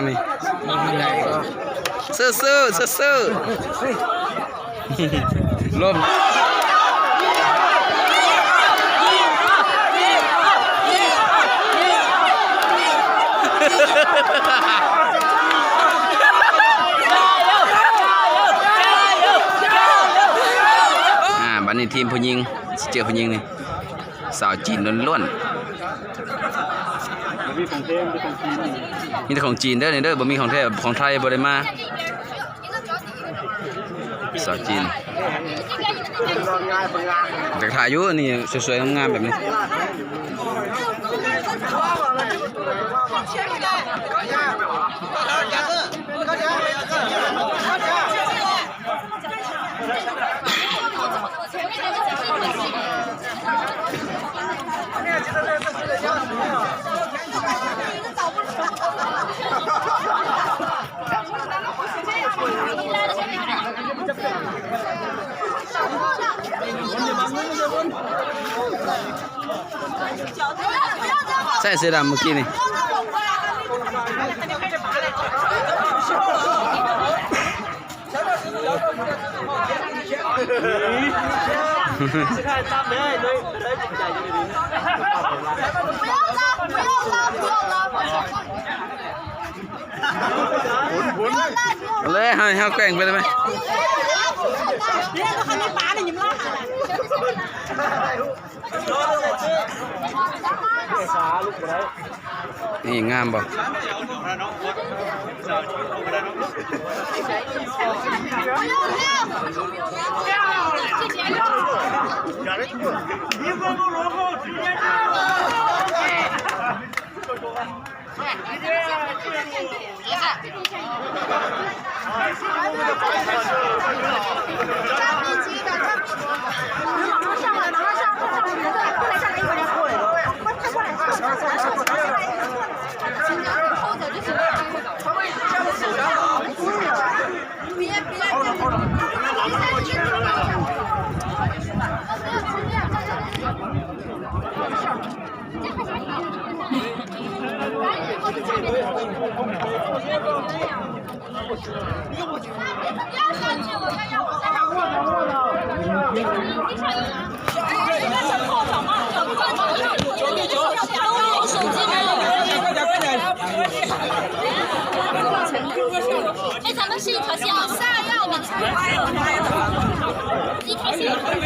ນີ້ ລົມແຮງ ສູ້ໆ ສູ້ໆ ລົມ ອ່າ ບັດນີ້ທີມຜູ້ຍິງ ຊິເຈີຜູ້ຍິງນີ້ ສາວຈີນລ້ວນໆ ມີແຕ່ຂອງຈີນເດີນີ້ເດີ ບໍ່ມີຂອງແທ້ ຂອງໄທບໍ່ໄດ້ມາ ສາວຈີນ ຢາກຖ່າຍຢູ່ ອັນນີ້ສວຍໆ ງາມໆ ແບບນີ້. ໃສ່ເສື້ອດຳມື້ກີ້ນີ້. ເລີຍ ໃຫ້ເຮົາແກວ່ງໄປໄດ້ໄໝ? ນີ້ງາມບໍ່?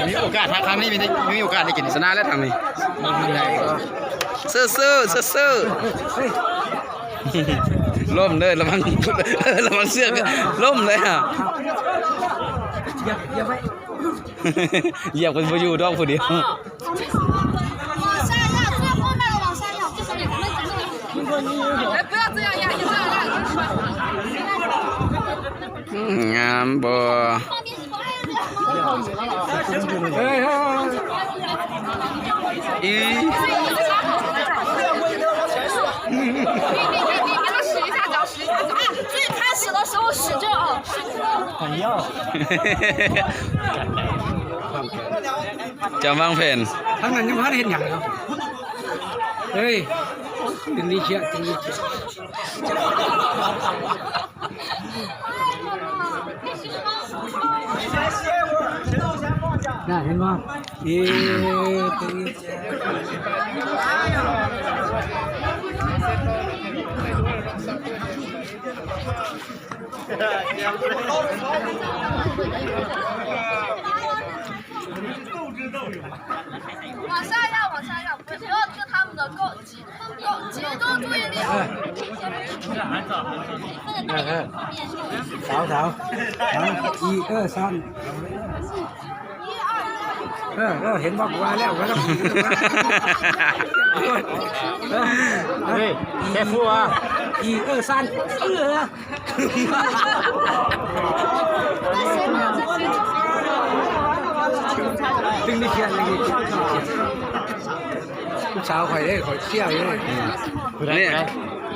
ມີໂອກາດ ທາງນີ້ມີ ມີໂອກາດໄດ້ກິນ ຊະນະແລ້ວທາງນີ້. ສູ້ໆ ລົ້ມເດີ ລະວັງ ລະວັງເຊືອກລົ້ມເດີ. ຢຽບກັນບໍ່ຢູ່ດອກຜູ້ດຽວ. ອືມ ງາມບໍ່? ອີ 最开始的时候使劲哦，使劲哦。 ເຈົ້າວາງແຜນ ທາງນັ້ນຍັງບໍ່ທັນເຮັດຫຍັງເນາະ. ເຮີ້ຍ ຕີນນີ້ເຄຍ ຕີນນີ້ເຄຍ ນະ ເຫັນບໍ່? ເອີ ຕີນນີ້ເຄຍ. 往下压，往下压，不要，就他们的够集，够集中注意力。 ສາວໆ ສາມ ອີ ເອີ ສາມ ເອີ ເອີ ເຫັນບໍ່? ວ່າແລ້ວ ວ່າແລ້ວ ເຮີ້ຍ ແຊຟູວ່າ ອີ ເອີ ສາມ ເອີ. ດຶງນີ້ເຄຍ ລູກສາວຂ້ອຍເດ້ ຂ້ອຍເຊຍເດ້. ຜູ້ໃດ ຜູ້ໃດ?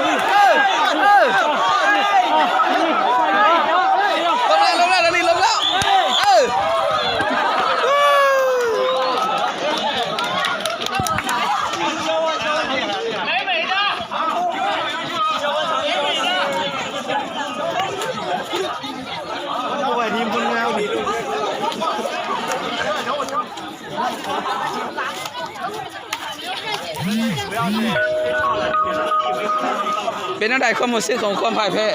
ເອີ ລົງແລ້ວ ລົງແລ້ວ ດານີ ລົງແລ້ວ ເອີ. ເປັນແນວໃດຄວາມຮູ້ສຶກຂອງຄວາມພ່າຍແພ້?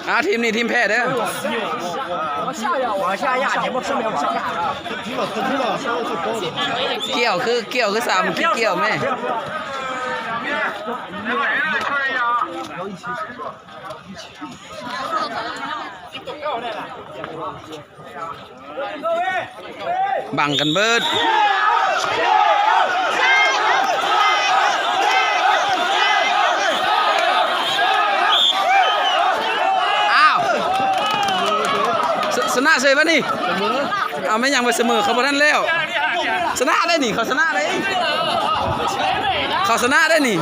ອ່າ ທີມນີ້ທີມແພ້ເດີ. ກ່ຽວຄື ກ່ຽວຄືສາມັກຄີກ່ຽວແມ້. ບັງກັນເບີດ. ອ້າວ ຊ- ຊະນະເສີຍບາດນີ້. ເອົາ ແມ່ນຫຍັງວ່າສະເໝີ ເຂົາບໍ່ທັນແລ້ວ. ຊະນະໄດ້ນີ້ ເຂົາຊະນະໄດ້ ເຂົາຊະນະໄດ້ນີ້.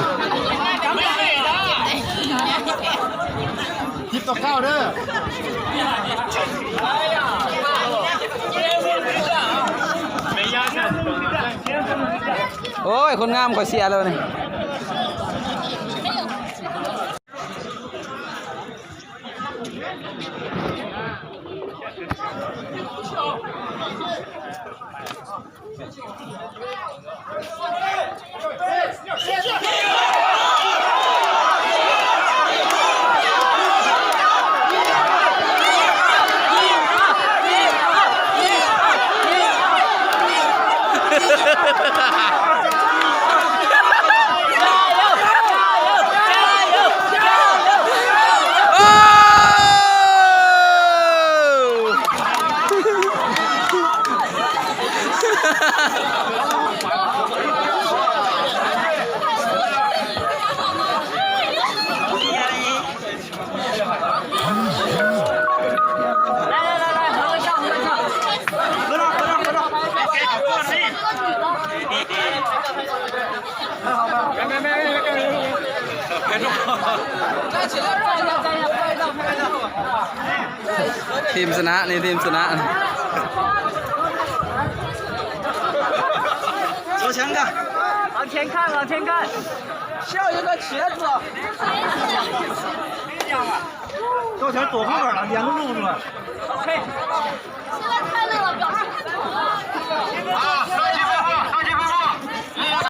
ສິບຕໍ່ເກົ້າເດີ. ໂອ້ຍ ຄົນງາມຂ້ອຍເສຍແລ້ວນີ້. ທີມຊະນະນີ້ ທີມຊະນະ. 向前看，往前看。笑一个茄子。赵强躲后边了，脸都露出来。OK。现在太累了，表情看不出来。